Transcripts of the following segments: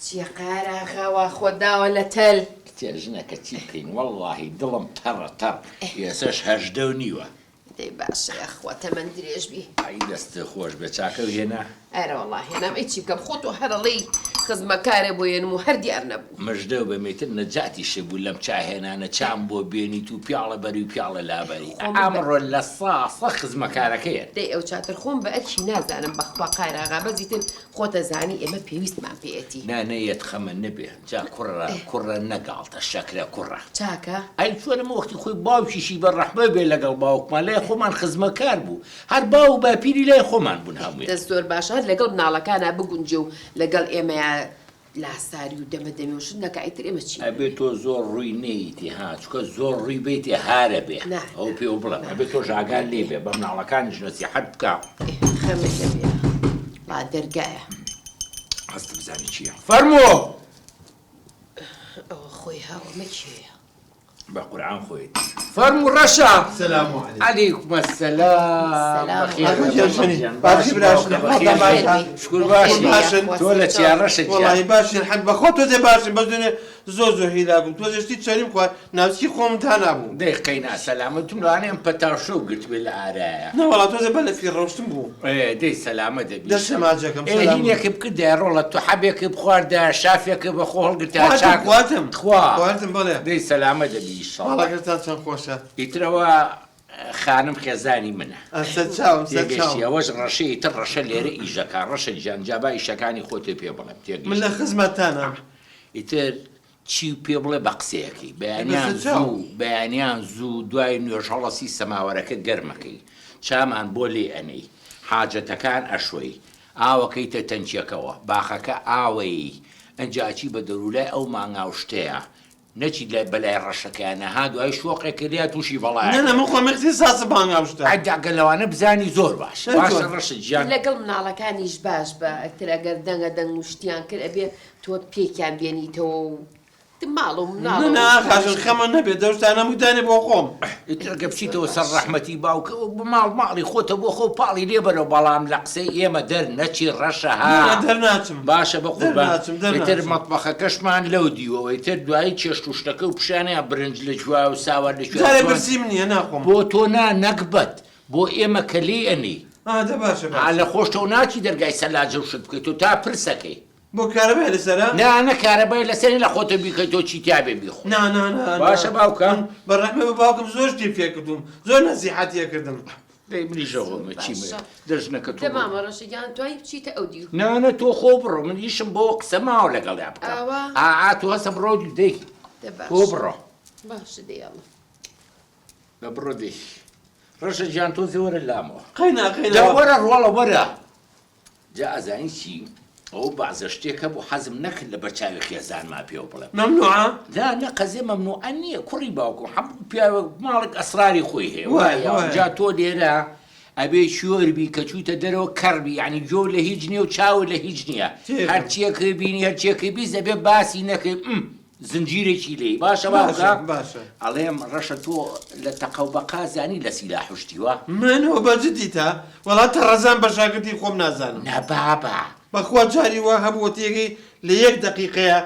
چیە قار ئاغا وا خۆت داوە لە تەل. کچێ ژنەکە چی بکەین وەڵڵاهی دڵم تەڕە تەڕ ئێسەش هەژدە و نیوە. دەی باشە یاخوا تەمەن درێژ بی. ئەی دەستت خۆش بێ چاکەو هێنا؟ ئەرەوەڵا هێنام ئەی چی بکەم خۆ تۆ هەر ئەڵێی خزمەکارێ بۆ یەنم و هەر دیار نەبوو. مژدەو بە مێتر نەجاتیشت بوو لەم چا هێنانە چام بۆ بێنیت و پیاڵە بەری و پیاڵە لابەری خۆ من بە. ئەمڕۆ لە ساسە خزمەکارەکەیەن. دەی ئەو چاتر خۆم بە ئەرکی نازانم بەخوا قاراغا بەس ئیتر خۆتەزانی ئێمە پێویستمان پێیەتی. نا نە یەت خەمە نەبێ جا کوڕە کوڕە نە گاڵتە شەکرە کوڕە. چاکە. ئەی چۆن ئەمە وەختی خۆی باوکیشی بە ڕەحمە بێ لەگەڵ باوکمان لای خۆمان خزمەکار بوو هەر باو و باپیری لای خۆمان بوون هەموویان. دەست زۆر باشە هەر لەگەڵ مناڵەکانا بگونجێ و لەگەڵ ئێمەیا لاساری و دەمە دەمی و شت نەکا ئیتر ئێمە چیمان ئەبێ تۆ زۆر ڕووی نەیتی ها چونکە زۆر ڕووی بەیتێ هارە بێ نا ئەوە نا پێوە بڵێم نا ئەبێ تۆش ئاگات لێ بێ بە مناڵەکانیش نەسیحەت بکە. ئێ خەمت نەبێ ڵا دەرگایە. هەستە بزانی چییە فەرموو. ئەوە خۆی هاوەمە کێیە؟ بە قورعان خۆیەتی فەرموو ڕەشە. سلام علیکم. علیکم السلام. سلام. بەخێر بێ بەخێر گیان. باشی باشی براشنە باوکە بەخێر خۆتان بێ. باشن شکور باشی. باشن تۆ لە چیا ڕەشە گیان. وەڵاهی باشین حەق بەخوا تۆزێ باشین بەس دوێنێ زۆر زۆر هیلاک بووم تۆزێ شتی چەریم خوارد ناوچکی خۆم دانابوو. دەی قەینا سەلامەتم لەوانەیە ئەم پەتا شەو گرتبێ لە ئارایە. نەوەڵا تۆزێ بە لەفی ڕەوشتم بوو. ئێ دەی سەلامەت دەبی دەست ئیشەڵا. ماجەکەم ئێ سەلامەت. هینێکت بکردایە ڕۆڵە تو حەبێکت بخواردایە شافێکت بە خۆ هەڵگرتایە خواردم چاک خواردم تخوا خواردم بەڵێ. دەی سەلامەت دەبی ئیشەڵا. ماڵەکەتان چەند خۆشە. ئیتر ئەوە خانم خێزانی منە. ئە سەرچاوم سەرچاوم. تێگەیشتی ئەوەش ڕەشە ئیتر ڕەشە لێرە ئیش دەکا ڕەشە گیان جا با ئیشەکانی خۆتێ پێ بڵێم من تێگەیشتی. لە خزمەتتانام. ئیتر چیو پێ بڵێ بە قسەیەکەی بەیانیان زوو بەیانیان زوو دوای نوێژ هەڵەسی سەماوەرەکە گەرمەکەی چامان بۆ لێ ئەنێی حاجەتەکان ئەشۆی ئاوەکەیتە تەنکیەکەوە باخەکە ئاوەیەی ئەنجا ئەچی بە دەرولای ئەو مانگا و شتەیا نەچی لای بەلای ڕەشەکەیا نەها دوای شۆقێکە لێیا توشی بەڵایەک نەنا من خۆم اختصاص مانگا و شتە. ئەجا گەر لەوانە بزانی زۆر باشە باشە ڕەشە گیان. لەگەڵ مناڵەکانیش باش بە ئەتر ئەگەر دەنگە دەنگ و شتیان کرد ئەبێ تۆ پێکیان بێنیتەوە و ماڵ و مناڵ نا ئاخاژن خەمە نەبێت دەو شتانە هەموو دانێ بۆ خۆم. ئیتر گەر بچیتەوە سەر ڕەحمەتی باوکە بۆ ماڵ ماڵی خۆتە بۆ خۆ پاڵی لێ بەرەوە بەڵام لە قسەی ئێمە دەر نەچی ڕەشە ها نا دەر ناچم باشە بە قوربان دەرناچم ئیتر دەرناچم. مەتبەخەکەشمان لەو دیوەوە ئیتر دوایی چێشت و شتەکە و پیشانیان برنج لە کوێ و ساوار لە کوێ جارێ چۆن برسیم نییە ناخۆم. بۆ تۆ نا نەگبەت بۆ ئێمە کە لێی ئەنێی ئا دە باشە ها باشە. لە خۆشتەوە ناچی دەرگای سەلاجە و شت بکەی تۆ تا پرسەکەی. بۆ کارەبای لەسەرە؟ نا نا کارەبای لەسەر نیە لە خۆتە بیکەی تۆ چی تیابێ بیخۆ. نا نا نا نا باشە باوکە. من بە ڕەحمە بە باوکم زۆر شتی فێرکردووم زۆر نەسیحەتی ئەکردم. دەی منیش ئەوەمە چیم باشە دە ژنەکە تۆ دە بڕۆ. مامە ڕەشە گیان توانی بچیتە ئەو دیو. نا نا تۆ خۆ بڕۆ من ئیشم بۆ قسە ماوە لەگەڵیا بکەم. ئاوا؟ ئا ئا تۆ هەسە بڕۆ دەی دە تۆ باشە بڕۆ. باشە دەی ئەڵا. دە بڕۆ دەی. ڕەشە گیان تۆزێ وەرە لامەوە. قەینا قەینا. دە وەرە ڕۆڵە وەرە. جا ئەزانی چی؟ ئەوە بەعزە شتێک هەبوو حەزم نەکرد لەبەر چاوی خێزانما پێوە بڵێم. مەمنوعە؟ نا نا قەزیە مەمنوعە نییە کوڕی باوکم هەموو پیاوێک ماڵێک ئەسراری خۆی هەیە وایە وایە وایە. جا تۆ لێرە ئەبێ شۆر بی کە چوویتە دەرەوە کەڕ بی یانی گوێو لە هیچ نییە و چاوت لە هیچ نییە تێگەم. هەرچیەکت بینی هەرچیەکت 20 ئەبێ باسی نەکەی ئم زنجیرێکی لێی باشە باوکە؟ باشە باشە. ئەڵێم ڕەشە تۆ لە تەقە و بەقا زانی لە سیلاح و شتی وا؟ من ئەوە بە جدیتە؟ وەڵا تەڕەزان بە شاگردی خۆم نازانم. نا بابە. بەخوا جاری وا هەبووە تێگەی لە یەک دەقیقەیا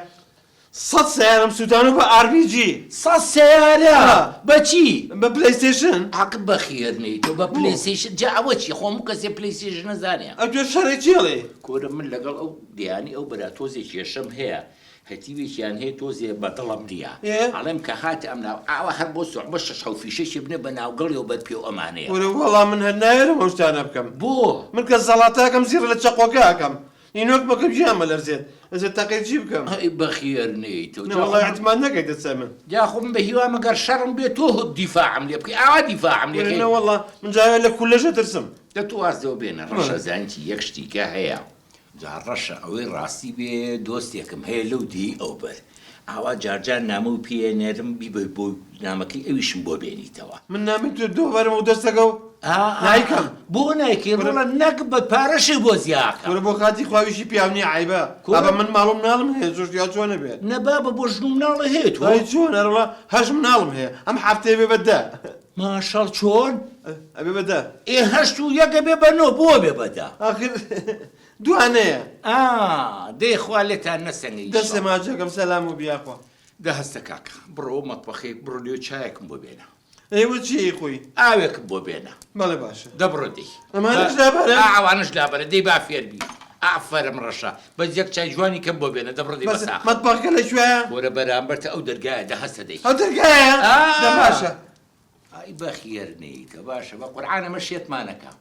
سەد سەیارەم سوتانوو بە ئار پی جی. سەد سەیارە؟ ئا. بە چی؟ بە پلەیستەیشن. حەق بەخێر نەی تۆ بە بۆ؟ پلەیستەیشن جا ئەوە چیە خۆ هەموو کەسێ پلەیستەیشن ئەزانێ. ئەتوێ شەڕی چی ئەڵێی؟ کورە من لەگەڵ ئەو دیانی ئەو برا تۆزێ کێشەم هەیە هەتیوێکیان هەیە تۆزێ بە دڵم نییە ئەڵێم کە هاتە ئەم ناو ئاوا هەر بۆ سوعبە شەش حەو فیشەکی بنێ بە ناوگەڵیەوە بەر پێو ئەمانەیە. کورە وەڵا من هەر ناوێرم ئەو شتانە بکەم. بۆ؟ من کە زەڵاتە ئەکەم زیڕ لە چەقۆکە ئەکەم نینۆکمەکەم گیانم ئەلەرزێت ئەزێ تەقەی چی بکەم؟ ئەی بەخێر نێیتەوە نا جا وەڵا خۆ ئیعتماد نەکەیتە سەر من. جا خۆ من بە هیوام گەر شەڕم بێ تۆ دیفاعم لێ بکەی ئاوا دیفاعم لێ کورە کەی. نە وەڵا من جارێ لە کوللەش ئەترسم. دە تۆ واز لەوە بێنە ڕەشە زانی چی یەک شتی کە هەیە. جا ڕەشە ئەوەی ڕاستی بێ دۆستێکم هەیە لەو دێی ئەوبەر ئاوا جارجار نامە و پێ ئەنێرم بیبەی بۆ نامەکەی ئەویشم بۆ بێنیتەوە. من نامەی تۆ دۆبارەم ئەو دەستەکە و نایکەم. بۆ نایکەی ڕۆڵە نەگبەت پارەشت بۆ زیا ئەکەم. کورە بۆ خاتری خوا ئیشی پیاو نیە عەیبە بابە من ماڵ و مناڵم هەیە زۆر شتی وا چۆن ئەبێ. نە بابە بۆ ژن و مناڵە هەیە تۆ. ئەی چۆن ئەرەوەڵا هەشت مناڵم هەیە ئەم حەفتەیە بێ بە دە. ماشاڵ چۆن؟ ئەبێ بە دە. ئێ هەشت و یەک ئەبێ بە نۆ بۆ ئەبێ بە دە؟ ئاخر. دوانەیە. ئا دەی خوا لێتان نەسەنێ دەستێ ئیشەڵا. ماچەکەم سەلام و بیاخوا. دە هەستە کاکە بڕۆ مەتبەخێک بڕۆ لێ چایەکم بۆ بێنە. ئێوە چی ئەیخۆی؟ ئاوێکم بۆ بێنە. بەڵێ باشە. دە بڕۆ دەی. ئەمانەش لابەرم؟ ئا ئەوانەش لابەرە دەی با فێر بی. ئافەرم ڕەشە. بەس یەک چای جوانی کەم بۆ بێنە دە بڕۆ دەی بەس بەساخ. مەتبەخەکە لە کوێیە؟ وەرە بەرامبەرتە ئەو دەرگایە دە هەستە دەی. ئەو دەرگایە؟ ئا. دە باشە. ئای بەخێر نێیتە باشە بە قورعان ئەمە شێتمانەکا.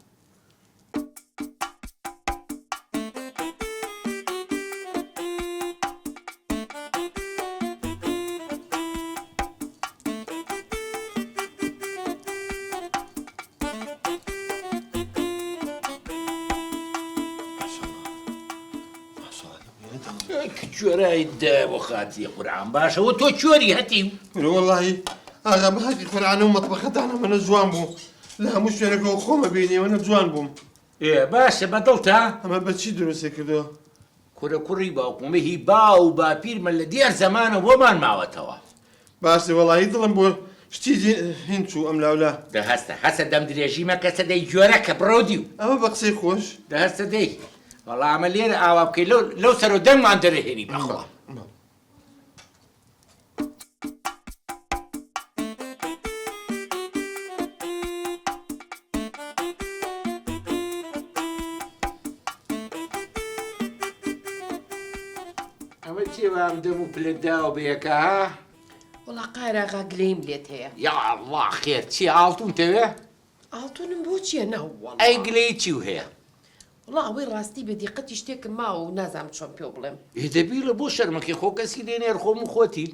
کوێرای دە بۆ خاتی قورعان باشە وە تۆ کوێری هەتیو وەڵی ئاغا بە حەقی قورعان و مەتبەخەتان ئەمەنە جوان بوو لە هەموو شوێنەکەەوە خۆمە بینی ئەوەنە جوان بووم. ئێ باشە بە دڵتە؟ ئەمە بە چی دروستی کردووە؟ کورە کوڕی باوکم هی باو و باپیرمە لە دێر زەمانە بۆمان ماوەتەوە. باشە وەڵایی دڵم بۆ شتی هین چوو ئەم لاولا. دە هەستە هەستە دەم درێژی مەکە سە دەی گوێرەکە بڕۆ دیو. ئەمە بە قسەی خۆش. دە هەستە دەی وەڵا ئەمە لێرە ئاوا بکەی لەو لەو سەرەوە دەنگمان دەرەهێنی بەخوا. ئەمە چیە وام دەم و پلەت داوە بە یەکە ها؟ وەڵا قایراغا گلەییم لێت هەیە. یا ئەڵڵا خێر چیە ئاڵتون تەوێ؟ ئاڵتونم بۆ چیە نەوەڵا. ئەی گلەیی چیو هەیە؟ وەڵا ئەوەی ڕاستی بێ دیقەتی شتێکم ماوە و نازانم چۆن پێو بڵێم. ئێ دە بیڵێ بۆ شەرمەکەی خۆ کەسی لێ نیە هەر خۆم و خۆتین.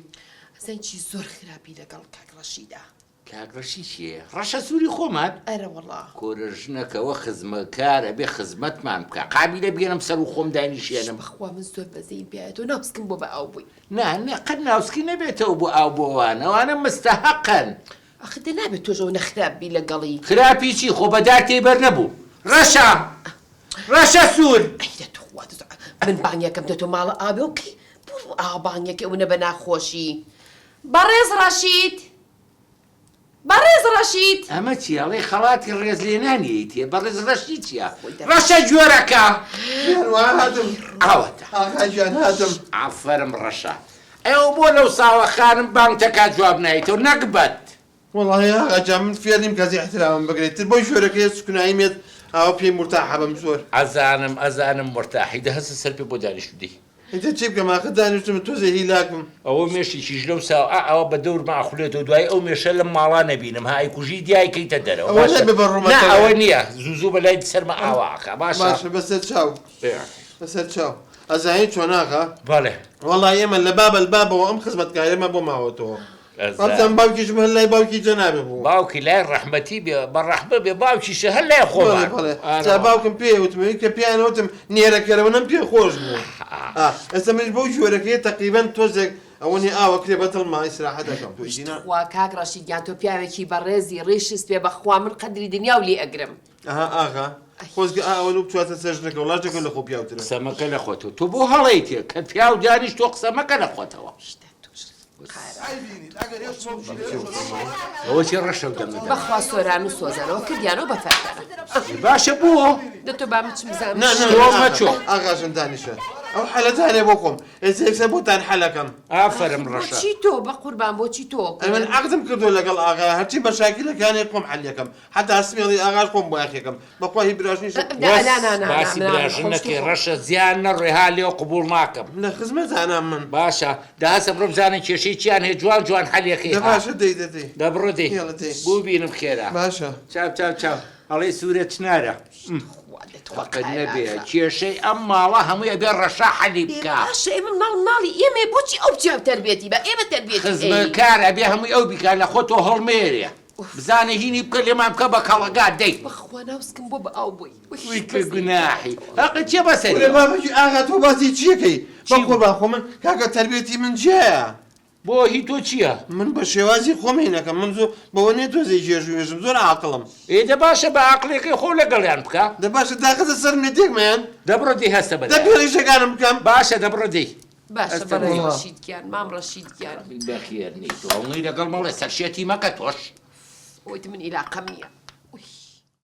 ئەزانی چی زۆر خراپی لەگەڵ کاک ڕەشیدا. کاک ڕەشی کێیە؟ ڕەشە سووری خۆمان؟ ئەرە وەڵا. کورە ژنەکەوە خزمەکار ئەبێ خزمەتمان بکا قابیلە بێنم سەر و خۆم داینیشێنم. بەخوا من زۆر بەزەییم پێیاتەوە ناوسکم بۆ بە ئاو بووی. نا نا قەت ناوسکی نەبێتەوە بۆ ئاو بۆ ئەوان ئەوانە مستەهەقن. ئاخر دە نابێت تۆش ئەوەنە خراپ بی لەگەڵی. خراپی چی خۆ بە دار تێی بەر نەبوو ڕەشە ڕەشە سوور. ئەی دە توخوا دە من بانگەکەم دە تۆ ماڵە ئاوێ و کەی بۆ ئاوا بانگەکەی ئەونە بە ناخۆشی. بەڕێز ڕەشید بەڕێز ڕەشید. ئەمە چیە ئەڵێی خەڵاتی ڕێزلێنانی ئەیتێ بەڕێز ڕەشید چیە ڕەشە گوێرەکە. گیان وا هاتم. ئاوەتە. ئاغا گیان هاتم. ئافەرم ڕەشە. ئەوە بۆ لەو ساوە خانم بانگتەکا جواب نایتەوە نەگبەت. وەڵاهی ئاغا جان من فێر نیم کەس ئیحترامم بگرێ تر بۆی شۆرەکەیە سوکناییم یەت ئاوا پێی مورتاحە بم زۆر. ئەزانم ئەزانم مورتاحی دە هەستە سەر پێ بۆ دانیشتوو دەی. ئیتر چی بکەم ئاخر دانیشتووم تۆزێ هیلاکم. ئەوە مێشێکیش لەو ساوە ئا ئەوە بە دەورما ئەخولێتەوە دوایی ئەو مێشە لەم ماڵا نەبینم ها ئەیکوژی دیایکەیتە دەرەوە ئەوە باشە نەبێ بە نا ڕوومەتەوە. ئەوە نییە زوو زوو بە لای سەرما ئاوا ئەکا باشە. باشە بەسەر چاو بەسەر چاو. ئەزانی چۆن ئاغا؟ بەڵێ. وەڵای ئێمە لە بابە بابەوە ئەم خزمەتکاریەمان بۆ ماوەتەوە. وابزانم باوکیشم هەر لای باوکی جەنابێ بوو. باوکی لای ڕەحمەتی بێ بە ڕەحمە بێ باوکیشە هەر لای خۆمان. بەڵێ بەڵێ. جا باوکم پێی وتم ئەوی کە پێیان وتم نێرەکەرەوە نەم پێ خۆش بوو. ئێستا منیش بەو جۆرەکەیە تەقریبەن تۆزێک ئەوە نیە ئاوە کرێ بە دڵما ئیسراحەت ئەکەم. تخوا کاک ڕەشید گیان تۆ پیاوێکی بەڕێزی ڕیشت پێ بەخوا من قەدری دنیاو لێ ئەگرم. ئەها ئاغا خۆزگە ئا ئەوە لۆ بچواتە سەر ژنەکە وەڵا ژنەکە لە خۆ پیاوترە. قسە مەکە لە خۆتەوە تۆ بۆ هەڵەیتێ کە پیاو دانیشت تۆ قسە مەکە لە خۆتەوە. ئەوە چی ڕەشە و دەمە دەم. بەخوا سۆران و سۆزانەوە کردیانەوە بە فەرتەرە. باشە بۆ؟ دە تۆ با من چم بزانم. نا نا تۆ مەچۆ. ئاغا ژن دانیشە ئەو حەلەتانێ بۆ خۆم ئێستا یەکسەر بۆتان حەلەکەم. ئافەرم ڕەشە. بۆچی تۆ بەقوربان بۆچی تۆ؟ ئەمن عەقدم کردووە لەگەڵ ئاغا هەرچی مەشاکیلەکانێ خۆم حەلیەکەم. حەتا سمێڵی ئاغاش خۆم بۆیاخیەکەم بەخوا هی براژنیشم. وەس باسی براژن نەکەی ڕەشە زیان نەڕۆی ها لێو قبوڵ ناکەم. لە خزمەتانام من. باشە دە هەسە بڕۆ بزانە کێشەی چیان هەیە جوان جوان حەلیەکەی دە ها. باشە دەی دە دەی. دە بڕۆ دەی یەڵە دەی. بوو بینم خێرا. باشە. چاو چاو چاو ئەڵێی سوورە چنارە. خوا دە تخوا تاقەت نەبێ قایراخە. کێشەی ئەم ماڵە هەمووی ئەبێ ڕەشە حەلی ئێ بکا. باشە ئێمە ماڵ ماڵی ئێمەیە بۆچی ئەو بچێ تەربیەتی با ئێمە تەربیەتی ئەی. خزمەتکار ئەبێ هەمووی ئەو بیکا لە خۆتەوە هەڵمێرێ. بزانە هینی بکە لێمان بکە بە کەڵەگا دەی. بەخوا ناوسکم بۆ بە ئاو بۆی. وی کە گوناحی هەقت چیە بەسەری. کورە بابەکی ئاغا تۆ باسی چیەکەی بەقوربان خۆ من کاکە تەربیەتی من جیایە. بۆ هی تۆ چیە؟ من بە شێوازی خۆم هینەکەم من زۆر بەوە نیە تۆزێ گێژ و وێژم زۆر عاقڵم. ئێ دە باشە بە عاقڵیەکەی خۆو لەگەڵیان بکە. دە باشە داخەتە سەرم لێ تێکمەیەن. دە بڕۆ دەی هەستە بەلایان. دە بێڵ ئیشەکانم بکەم. باشە دە بڕۆ دەی. باشە بەڕێز ڕەشید گیان مام ڕەشید گیان. بەخێر نی تۆ هەڵنی لەگەڵ مەڵێ سەرشێتی مەکە تۆش. ئۆی من ئیلاقەم نییە.